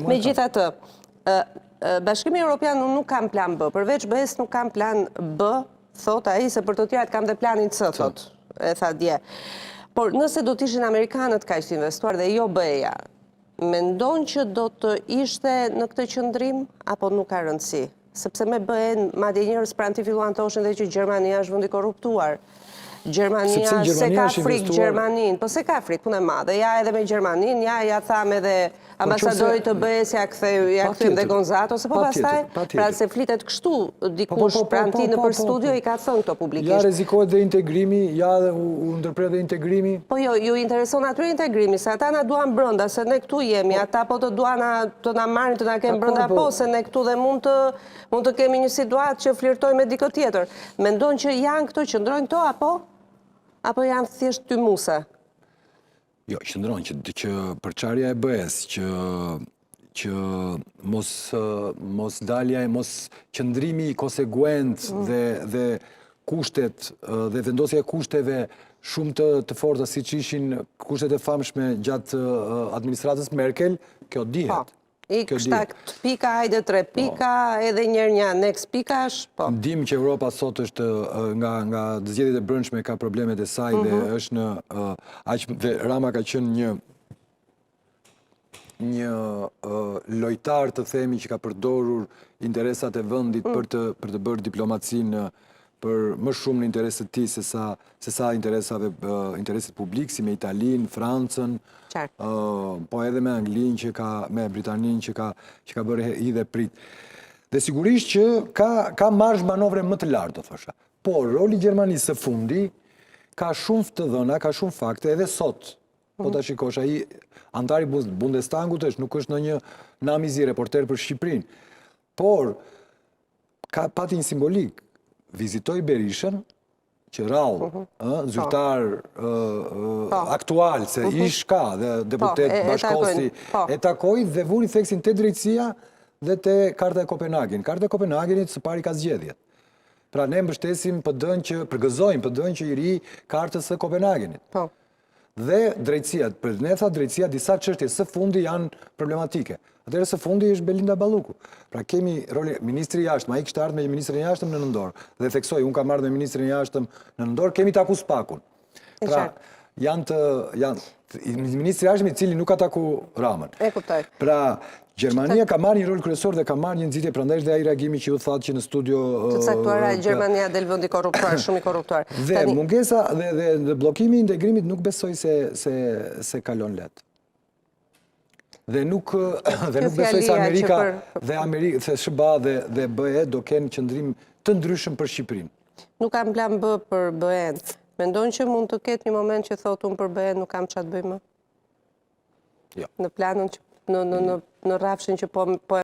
Megjithatë, Bashkimi Europian unë nuk kam plan B, përveç BE-së nuk kam plan B, thotë ai, se për të tjerat kam dhe planin C, thotë, e tha dje. Por nëse do të ishin amerikanët kaq të investuar dhe jo BE-ja, mendon që do të ishte në këtë qëndrim, apo nuk ka rëndësi? Sepse me BE-në, madje njerëz pranë tij filluan të thoshin dhe që Gjermania është vend i korruptuar. Gjermania s'e ka frikë Gjermaninë, po s'e ka frikë, punë e madhe, ja edhe me Gjermaninë, ja ja thamë edhe po ambasadorit të BE-së, ja ktheu, ja kthyem dhe Gonzato, se po pastaj, pra se flitet kështu po, dikush po, po, pranë tij nëpër studio i ka thënë këto publikisht. Ja rrezikohet dhe integrimi, ja dhe u ndërpre dhe integrimi. Po jo, ju intereson atyre integrimi, se ata na duan brenda, se ne këtu jemi, ata po të duan të na marrin, të na kenë brenda, po, se ne këtu dhe mund të Mund të kemi një situatë që flirtojmë me dikë tjetër. Mendon që janë këto, qëndrojnë këto, apo? Apo janë thjesht tymuse? Jo, qëndron që, që përçarja e BE-së, që, që mos, mos dalja e mos qëndrimi konsekuent mm. dhe, dhe kushtet dhe vendosja e kushteve shumë të, të forta siç ishin kushtet e famshme gjatë administratës Merkel, kjo dihet. Po. Ik shtatë pika, hajde tre po. pika, edhe njëherë një aneks pikash, po. Dimë që Europa sot është nga, nga zgjedhjet e brendshme ka problemet e saj dhe mhm. është në, aq, dhe Rama ka qenë një, një lojtar të themi që ka përdorur interesat e vendit mm. për të, për të bërë diplomacinë për më shumë në interes të tij se sa se sa interesave interesit publik si me Italinë, Francën, po edhe me Anglinë që ka me Britaninë që ka që ka bërë hidh e prit. Dhe sigurisht që ka ka marzh manovre më të lartë, do thosha. Por roli i Gjermanisë së fundi ka shumë të dhëna, ka shumë fakte edhe sot. Po ta mhm. shikosh ai anëtar i Bundestagut është, nuk është ndonjë nam i zi reporter për Shqipërinë. Por ka pati një simbolikë, vizitoi Berishën, që rrallë, mhm. ë, zyrtar po. aktual, se mhm. ish ka dhe deputet po, bashkosi, e takoi dhe vuri theksin te drejtësia dhe te karta e Kopenhagenit. Karta e Kopenhagenit së pari ka zgjedhjet. Pra ne mbështesim PD-në që përgëzojmë PD-në që i rri kartës së Kopenhagenit. Po. Dhe drejtësia, për ne tha drejtësia disa çështje së fundi janë problematike. Atëherë së fundi është Belinda Balluku. Pra kemi rolin ministri i jashtëm, ai kishte ardhur me ministrin e jashtëm në nëntor dhe theksoi unë kam ardhur me ministrin e jashtëm në nëntor, kemi taku SPAK-un. Pra janë të janë ministri i jashtëm i cili nuk ka taku Ramën. E kuptoj. Pra Gjermania ka marrë një rol kryesor dhe ka marrë një nxitje, prandaj është dhe ai reagimi që ju thatë që në studio të caktuara Gjermania del vend i korruptuar, shumë i korruptuar. Dhe mungesa dhe dhe dhe bllokimi i integrimit nuk besoj se se se kalon lehtë. Dhe nuk dhe nuk besoj se Amerika dhe Amerika se SHBA dhe dhe BE do kenë qëndrim të ndryshëm për Shqipërinë. Nuk kam plan B për BE-n. Mendon që mund të ketë një moment që thotë unë për BE-n nuk kam çfarë të bëj më? Jo. Në planën që në në në në rrafshin që po po.